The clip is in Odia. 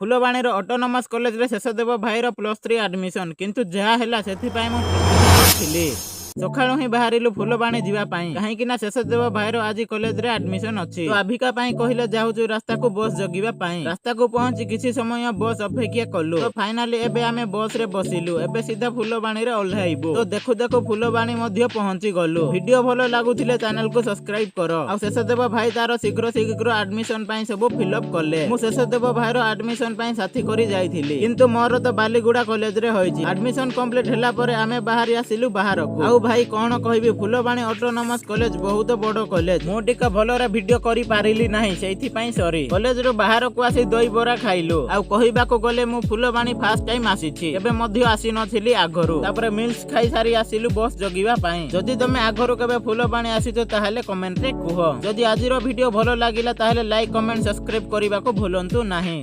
ଫୁଲବାଣୀର ଅଟୋନମସ୍ କଲେଜରେ ଶେଷଦେବ ଭାଇର +3 ଆଡମିସନ। କିନ୍ତୁ ଯାହା ହେଲା, ସେଥିପାଇଁ ମୁଁ ପ୍ରସ୍ତୁତ ଥିଲି। ସକାଳୁ ହିଁ ବାହାରିଲୁ ଫୁଲବାଣୀ ଯିବା ପାଇଁ, କାହିଁକି ନା ଶେଷଦେବ ଭାଇର ଆଜି କଲେଜରେ ଆଡମିସନ ଅଛି। ତ ଆଭିକା ପାଇଁ କହିଲେ, ଯାଉଛୁ ରାସ୍ତାକୁ ବସ୍ ଜଗିବା ପାଇଁ। ରାସ୍ତାକୁ ପହଞ୍ଚି କିଛି ସମୟ ବସ୍ ଅପେକ୍ଷା କଲୁ। ତ ଫାଇନାଲି ଏବେ ଆମେ ବସ୍ ରେ ବସିଲୁ। ଏବେ ସିଧା ଫୁଲବାଣୀରେ ଓହ୍ଲାଇବୁ। ତ ଦେଖୁ ଦେଖୁ ଫୁଲବାଣୀ ମଧ୍ୟ ପହଞ୍ଚି ଗଲୁ। ଭିଡିଓ ଭଲ ଲାଗୁଥିଲେ ଚ୍ୟାନେଲକୁ ସବସ୍କ୍ରାଇବ କର। ଆଉ ଶେଷଦେବ ଭାଇ ତାର ଶୀଘ୍ର ଶୀଘ୍ର ଆଡମିସନ ପାଇଁ ସବୁ ଫିଲ୍ଅପ୍ କଲେ। ମୁଁ ଶେଷଦେବ ଭାଇର ଆଡମିସନ ପାଇଁ ସାଥି କରି ଯାଇଥିଲି, କିନ୍ତୁ ମୋର ତ ବାଲିଗୁଡା କଲେଜରେ ହୋଇଛି। ଆଡମିସନ କମ୍ପ୍ଲିଟ ହେଲା ପରେ ଆମେ ବାହାରି ଆସିଲୁ ବାହାରକୁ। ଆଉ ଭାଇ, କଣ କହିବି, ଫୁଲବାଣୀ ଅଟୋନମସ୍ କଲେଜ ବହୁତ ବଡ କଲେଜ। ମୁଁ ଟିକେ ଭଲରେ ଭିଡିଓ କରିପାରିଲି ନାହିଁ, ସେଇଥିପାଇଁ ସରି। କଲେଜରୁ ବାହାରକୁ ଆସି ଦହିବରା ଖାଇଲୁ। ଆଉ କହିବାକୁ ଗଲେ ମୁଁ ଫୁଲବାଣୀ ଫାଷ୍ଟ ଟାଇମ ଆସିଛି, କେବେ ମଧ୍ୟ ଆସିନଥିଲି ଆଗରୁ। ତାପରେ ମିଲ୍ସ ଖାଇ ସାରି ଆସିଲୁ ବସ୍ ଜଗିବା ପାଇଁ। ଯଦି ତମେ ଆଗରୁ କେବେ ଫୁଲବାଣୀ ଆସିଛ, ତାହେଲେ କମେଣ୍ଟରେ କୁହ। ଯଦି ଆଜିର ଭିଡିଓ ଭଲ ଲାଗିଲା, ତାହେଲେ ଲାଇକ୍, କମେଣ୍ଟ, ସବସ୍କ୍ରାଇବ କରିବାକୁ ଭୁଲନ୍ତୁ ନାହିଁ।